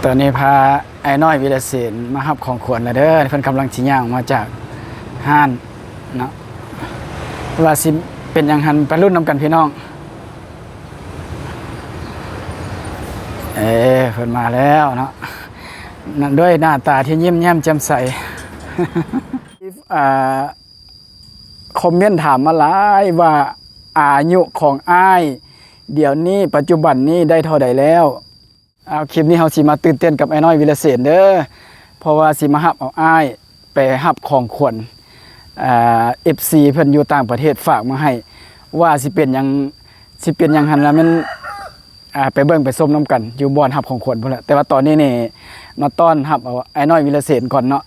ຕອນນີ້ພາອ້າຍນ້ອຍວິລະເສນມາຮັບຂອງຂວັນແລ້ວເດີ. ເພິ່ນກຳລັງຊິຍ່າງອອກມາຈາກຮ້ານເນາະ. ວ່າຊິເປັນຫຍັງຫັ້ນ ໄປລຸ້ນນຳກັນພີ່ນ້ອງ. ເອີ ເພິ່ນມາແລ້ວເນາະ ນ- ດ້ວຍໜ້າຕາທີ່ຍິ້ມແຍ້ມແຈ່ມໃສ. ອ່າ ຄອມເມັນຖາມມາຫຼາຍວ່າ ອາຍຸຂອງອ້າຍດຽວນີ້ ປັດຈຸບັນນີ້ໄດ້ເທົ່າໃດແລ້ວ? ເອົາ ຄລິບນີ້ເຮົາຊິມາຕື່ນເຕັ້ນກັບອ້າຍນ້ອຍວິລະເສນເດີ ເພາະວ່າຊິມາຮັບເອົາອ້າຍໄປຮັບຂອງຂວັນ ອ່າ ເອັຟຊີ ເພິ່ນຢູ່ຕ່າງປະເທດຝາກມາໃຫ້ ວ່າຊິເປັນຫຍັງ ຊິເປັນຫຍັງຫັ້ນລະແມ່ນ ອ່າ ໄປເບິ່ງໄປຊົມນຳກັນຢູ່ບ່ອນຮັບຂອງຂວັນພຸ້ນແຫຼະ. ແຕ່ວ່າຕອນນີ້ນີ້ມາຕ້ອນຮັບເອົາອ້າຍນ້ອຍວິລະເສນກ່ອນເນາະ.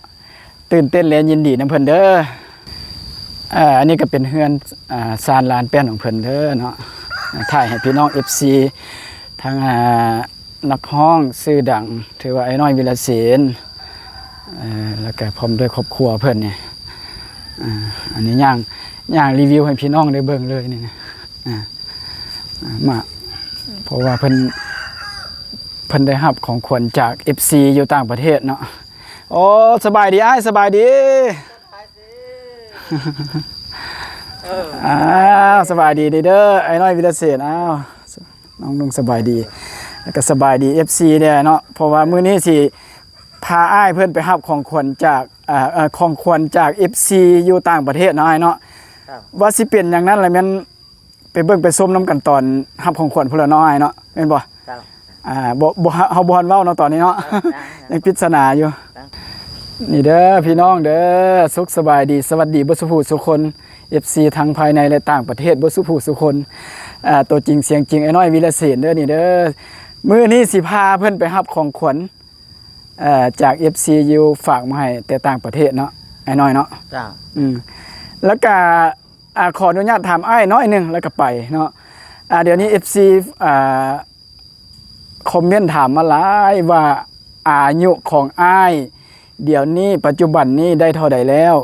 ຕື່ນເຕັ້ນແລະຍິນດີນຳເພິ່ນເດີ. ເອີ ອັນນີ້ກໍເປັນເຮືອນ ອ່າ ຊານລານແປ້ນຂອງເພິ່ນເດີເນາະ. ຖ່າຍໃຫ້ພີ່ນ້ອງເອັຟຊີ ທັງ ອ່າ ນັກຮ້ອງຊື່ດັງ ຖືວ່າອ້າຍນ້ອຍວິລະເສນ ເອີ ແລ້ວກໍພ້ອມດ້ວຍຄອບຄົວເພິ່ນນີ້. ອ່າ ອັນນີ້ຍ່າງ ຍ່າງຣີວິວໃຫ້ພີ່ນ້ອງໄດ້ເບິ່ງເລີຍນີ້ນະ. ອ່າ ອ່າ ມາ ເພາະວ່າເພິ່ນ ເພິ່ນໄດ້ຮັບຂອງຂວັນຈາກເອັຟຊີຢູ່ຕ່າງປະເທດເນາະ. ໂອ້ ສະບາຍດີອ້າຍ ສະບາຍດີ. ເອີ ອ້າວ ສະບາຍດີເດີ ອ້າຍນ້ອຍວິລະເສນ. ອ້າວ ນ້ອງນຸ່ງສະບາຍດີ ແລ້ວກໍສະບາຍດີເອັຟຊີແດ່ເນາະ. ເພາະວ່າມື້ນີ້ຊິພາອ້າຍເພິ່ນໄປຮັບຂອງຂວັນຈາກ ເອີ ເອີ ຂອງຂວັນຈາກເອັຟຊີຢູ່ຕ່າງປະເທດເນາະອ້າຍເນາະ. ວ່າຊິເປັນຫຍັງນັ້ນລະແມ່ນ ໄປເບິ່ງໄປຊົມນຳກັນຕອນຮັບຂອງຂວັນພຸ້ນລະເນາະອ້າຍເນາະ ແມ່ນບໍ່? ເຈົ້າ ອ່າ ບໍ່ ບໍ່ ເຮົາ ເຮົາບໍ່ທັນເວົ້າເນາະຕອນນີ້ເນາະ. ເອີ ຍັງ ຍັງປິດສະໜາຢູ່. ນີ້ເດີພີ່ນ້ອງເດີ ສຸກສະບາຍດີ ສະຫວັດດີເບິດສູ່ຜູ້ສູ່ຄົນ ເອັຟຊີ ທັງພາຍໃນ ແລະ ຕ່າງປະເທດເບິດສູ່ຜູ້ສູ່ຄົນ. ອ່າ ຕົວຈິງສຽງຈິງ ອ້າຍນ້ອຍວິລະເສນເດີ ນີ້ເດີ. ມື້ນີ້ຊິພາເພິ່ນໄປຮັບຂອງຂວັນ ເອີ ຈາກເອັຟຊີຢູ່ຝາກມາໃຫ້ແຕ່ຕ່າງປະເທດເນາະ ອ້າຍນ້ອຍເນາະ. ເຈົ້າ ອືມ ແລ້ວກະ ອ່າ ຂໍອະນຸຍາດຖາມອ້າຍໜ້ອຍໜຶ່ງ ແລ້ວກໍໄປເນາະ. ອ່າ ດຽວນີ້ເອັຟຊີ ອ່າ ຄອມເມັນຖາມມາຫຼາຍວ່າ ອາຍຸຂອງອ້າຍດຽວນີ້ ປັດຈຸບັນນີ້ໄດ້ເທົ່າໃດແລ້ວ?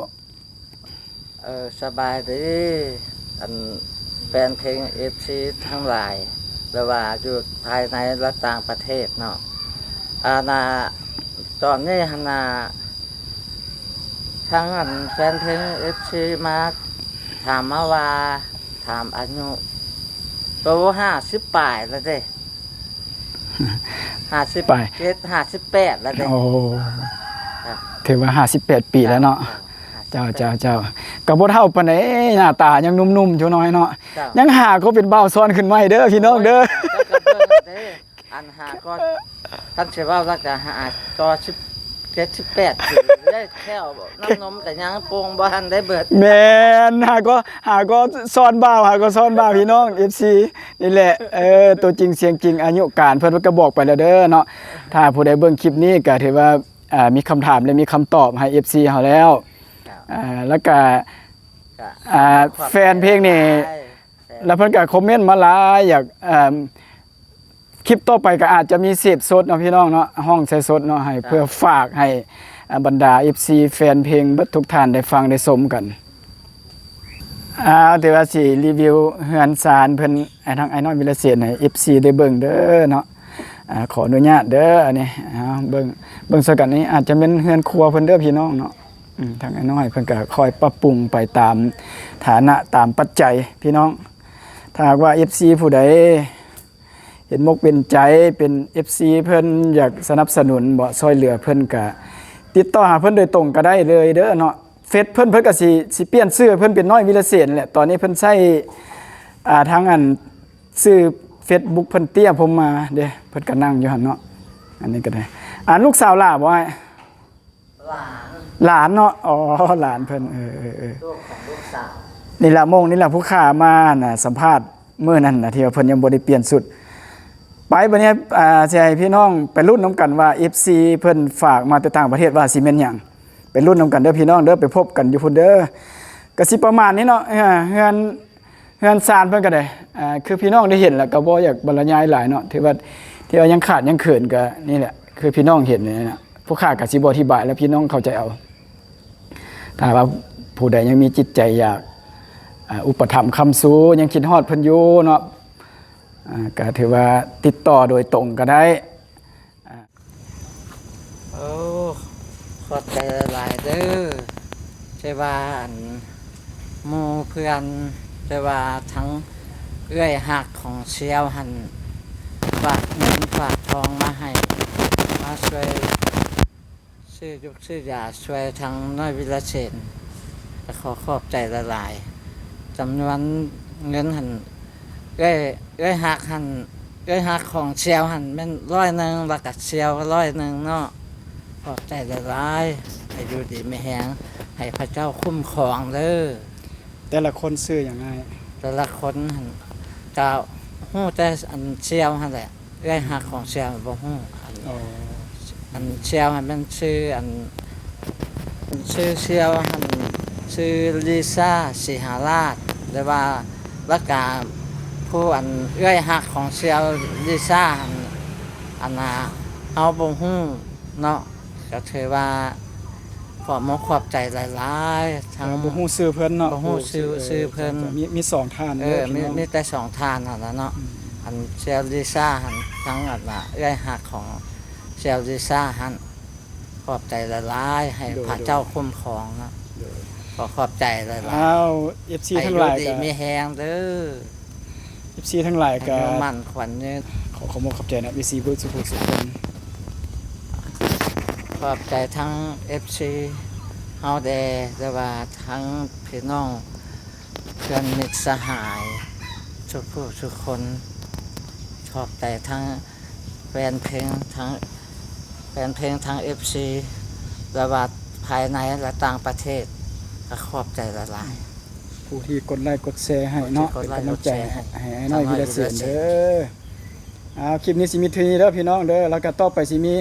ເອີ ສະບາຍດີ ອັນ ແຟນເພງເອັຟຊີທັງຫຼາຍ ຫຼືວ່າຢູ່ພາຍໃນ ແລະ ຕ່າງປະເທດເນາະ. ອັນນ່າ ຕອນນີ້ຫັ້ນນະ ທາງອັນແຟນເພງເອັຟຊີມາຖາມມາວ່າ ຖາມອາຍຸ ໂຕຫ້າສິບປາຍແລ້ວເດ້ ຫ້າສິບປາຍ ເຈັດ ຫ້າສິບແປດແລ້ວເດ້. ໂອ້ ຖືວ່າຫ້າສິບແປດປີແລ້ວເນາະ. ເຈົ້າ ເຈົ້າ ເຈົ້າ ກໍບໍ່ເຖົ້າປານໃດ ໜ້າຕາຍັງໜຸ່ມໆຢູ່ນ້ອຍເນາະ. ເຈົ້າ ຍັງຫາກໍເປັນບ່າວຊ້ອນຂຶ້ນໃໝ່ເດີພີ່ນ້ອງເດີ. ໂອ້ຍ ເຈົ້າກໍເບິ່ງເດ້ ອັນຫາກໍ ຄັນຊິເວົ້າແລ້ວກໍຫາກໍສິບເຈັດ ສິບແປດປີ ໄດ້ແຂ້ວນ້ຳນົມກໍຍັງປົ່ງບໍ່ທັນໄດ້ເບິດ. ແມ່ນ ຫາກໍ ຫາກໍຊ້ອນບ່າວ ຫາກໍຊ້ອນບ່າວ ພີ່ນ້ອງເອັຟຊີ ນີ້ແຫຼະ. ເອີ ຕົວຈິງສຽງຈິງ ອາຍຸການເພິ່ນກໍບອກໄປແລ້ວເດີເນາະ. ຖ້າຜູ້ໃດເບິ່ງຄລິບນີ້ກໍຖືວ່າ ອ່າ ມີຄຳຖາມ ແລະ ມີຄຳຕອບໃຫ້ເອັຟຊີເຮົາແລ້ວ. ອ່າ ແລ້ວກະ ອ່າ ແຟນເພງນີ້ ແລ້ວເພິ່ນກໍຄອມເມັນມາຫຼາຍ ຢາກ ອ່າ ຄລິບຕໍ່ໄປກໍອາດຈະມີເສບສົດເນາະພີ່ນ້ອງເນາະ ຮ້ອງໃສ່ສົດເນາະ ໃຫ້ ເພື່ອຝາກໃຫ້ ອ່າ ບັນດາເອັຟຊີ ແຟນເພງເບິດທຸກທ່ານໄດ້ຟັງໄດ້ຊົມກັນ. ອ່າ ຖືວ່າຊິຣີວິວເຮືອນຊານເພິ່ນ ໃຫ້ທາງອ້າຍນ້ອຍວິລະເສນ ໃຫ້ເອັຟຊີໄດ້ເບິ່ງເດີເນາະ. ອ່າ ຂໍອະນຸຍາດເດີ ອັນນີ້ ອ່າ ເບິ່ງ ເບິ່ງໃສ່ກັນ ນີ້ອາດຈະແມ່ນເຮືອນຄົວເພິ່ນເດີພີ່ນ້ອງເນາະ. ອືມ ທາງອ້າຍນ້ອຍເພິ່ນກໍຄ່ອຍປັບປຸງໄປຕາມຖານະ ຕາມປັດໄຈພີ່ນ້ອງ. ຖ້າຫາກວ່າເອັຟຊີຜູ້ໃດເຫັນມົກເປັນໃຈ ເປັນເອັຟຊີເພິ່ນ ຢາກສະໜັບສະໜູນບໍ ຊ່ອຍເຫຼືອເພິ່ນ ກໍຕິດຕໍ່ຫາເພິ່ນໂດຍຕົງກໍໄດ້ເລີຍເດີເນາະ. ເຟສເພິ່ນ ເພິ່ນກໍຊິ ຊິປ່ຽນຊື່ໃຫ້ເພິ່ນເປັນນ້ອຍວິລະເສນແຫຼະ. ຕອນນີ້ເພິ່ນໃຊ້ ອ່າ ທາງອັນ ຊື່ເຟສບຸກເພິ່ນເຕ້ຍພົມມາເດ້ ເພິ່ນກໍນັ່ງຢູ່ຫັ້ນເນາະ. ອັນນີ້ກໍໄດ້ ອັນລູກສາວຫຼ້າບໍ່ອ້າຍ? ຫຼານ ຫຼານເນາະ. ອໍ ຫຼານເພິ່ນ ເອີ ເອີ ເອີ ລູກຂອງລູກສາວ. ນີ້ລະ ໂມງນີ້ລະ ຜູ້ຂ້າມານະ ສຳພາດມື້ນັ້ນນະ ທີ່ວ່າເພິ່ນຍັງບໍ່ໄດ້ປ່ຽນຊຸດ. ໄປ ບັດນີ້ ອ່າ ຊິໃຫ້ພີ່ນ້ອງໄປລຸ້ນນຳກັນວ່າ ເອັຟຊີ ເພິ່ນຝາກມາແຕ່ຕ່າງປະເທດວ່າຊິແມ່ນຫຍັງ. ໄປລຸ້ນນຳກັນເດີພີ່ນ້ອງເດີ ໄປພົບກັນຢູ່ພຸ້ນເດີ. ກໍຊິປະມານນີ້ເນາະ ເຮືອນ ເຮືອນຊານເພິ່ນກໍໄດ້ ອ່າ ຄືພີ່ນ້ອງໄດ້ເຫັນແລ້ວ ກໍບໍ່ຢາກບັນລະຍາຍຫຼາຍເນາະ. ຖືວ່າ ທີ່ວ່າຍັງຂາດຍັງເຂີນກໍນີ້ແຫຼະ ຄືພີ່ນ້ອງເຫັນນີ້ນະ. ຜູ້ຂ້າກໍຊິບໍ່ອະທິບາຍແລ້ວ ພີ່ນ້ອງເຂົ້າໃຈເອົາ. ຖ້າວ່າຜູ້ໃດຍັງມີຈິດໃຈຢາກ ອ່າ ອຸປະຖຳຄ້ຳຊູ ຍັງຄິດຮອດເພິ່ນຢູ່ເນາະ ອ່າ ກໍຖືວ່າຕິດຕໍ່ໂດຍຕົງກໍໄດ້. ອ່າ ຂອບໃຈຫຼາຍໆເດີ້ ທີ່ວ່າອັນ ໝູ່ເພື່ອນ ທີ່ວ່າທັງເອື້ອຍຮັກຂອງສ່ຽວຫັ້ນ ຝາກເງິນຝາກທອງມາໃຫ້ ມາຊ່ວຍຊື້ຢູກຊື້ຢາ ຊ່ວຍທາງນ້ອຍວິລະເສນ ກໍຂໍຂອບໃຈຫຼາຍໆ. ຈຳນວນເງິນຫັ້ນ ເອື້ອຍ ເອື້ອຍຮັກຫັ້ນ ເອື້ອຍຮັກຂອງສ່ຽວຫັ້ນແມ່ນຮ້ອຍໜຶ່ງ ແລ້ວກໍສ່ຽວກໍຮ້ອຍໜຶ່ງເນາະ. ຂອບໃຈຫຼາຍໆ ໃຫ້ຢູ່ດີມີແຮງ ໃຫ້ພະເຈົ້າຄຸ້ມຄອງເດີ້. ແຕ່ລະຄົນຊື່ຫຍັງອ້າຍ? ແຕ່ລະຄົນຫັ້ນ ກໍຮູ້ແຕ່ອັນສ່ຽວຫັ້ນແຫຼະ ເອື້ອຍຮັກຂອງສ່ຽວບໍ່ຮູ້. ອັນ ອໍ ອັນສ່ຽວຫັ້ນແມ່ນຊື່ອັນ ຊື່ສ່ຽວຫັ້ນຊື່ລີຊາ ສີຫາລາດ ຫຼືວ່າ ແລ້ວກະຜູ້ອັນເອື້ອຍຮັກຂອງສ່ຽວລີຊາຫັ້ນ ອັນນ່າ ເຮົາບໍ່ຮູ້ເນາະ. ກໍຖືວ່າຂອບມົກຂອບໃຈຫຼາຍໆ ທັງ ເອີ ບໍ່ຮູ້ຊື່ເພິ່ນເນາະ ບໍ່ຮູ້ຊື່ ຊື່ເພິ່ນ ມີ ມີສອງທ່ານ ເອີ ເດີພີ່ນ້ອງ ມີແຕ່ສອງທ່ານຫັ້ນລະເນາະ. ອືມ ອັນສ່ຽວລີຊາຫັ້ນ ທັງອັນວ່າເອື້ອຍຮັກຂອງສ່ຽວລີຊາຫັ້ນ ຂອບໃຈຫຼາຍໆ ໃຫ້ພະເຈົ້າຄຸ້ມຄອງເນາະ. ໂດຍ ຂໍຂອບໃຈຫຼາຍໆ. ອ້າວ ເອັຟຊີ ທັງຫຼາຍ ກໍມີແຮງເດີ້. ເອັຟຊີທັງຫຼາຍກໍ ໃຫ້ຢູ່ໝັ້ນຂວັນຍືນ. ຂໍຂອບມົກຂອບໃຈນະ ເອັຟຊີເບິດສູ່ຜູ້ສູ່ຄົນ. ຂອບໃຈທັງເອັຟຊີເຮົາແດ່ ແຕ່ວ່າທັງພີ່ນ້ອງເພື່ອນມິດສະຫາຍທຸກຜູ້ທຸກຄົນ. ຂອບໃຈທັງ ແຟນເພງທັງ ແຟນເພງທັງເອັຟຊີ ແລະວ່າພາຍໃນ ແລະຕ່າງປະເທດ ກໍຂອບໃຈຫຼາຍໆ. ຜູ້ທີ່ກົດໄລ້ກົດແຊໃຫ້ເນາະ ກົດໄລ້ ເປັນກຳລັງໃຈໃຫ້ ໃຫ້ອ້າຍນ້ອຍວິລະເສນເດີ້. ອ້າວ ຄລິບນີ້ຊິມີເທົ່ານີ້ເດີ້ພີ່ນ້ອງເດີ້ ແລ້ວກໍຕໍ່ໄປຊິມີ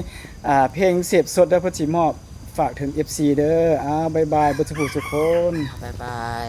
ອ່າ ເພງເສບສົດເດີ້ ເພິ່ນຊິມອບຝາກເຖິງເອັຟຊີເດີ້. ອ້າວ ບາຍບາຍເບິດສູ່ຜູ້ສູ່ຄົນ ບາຍບາຍ.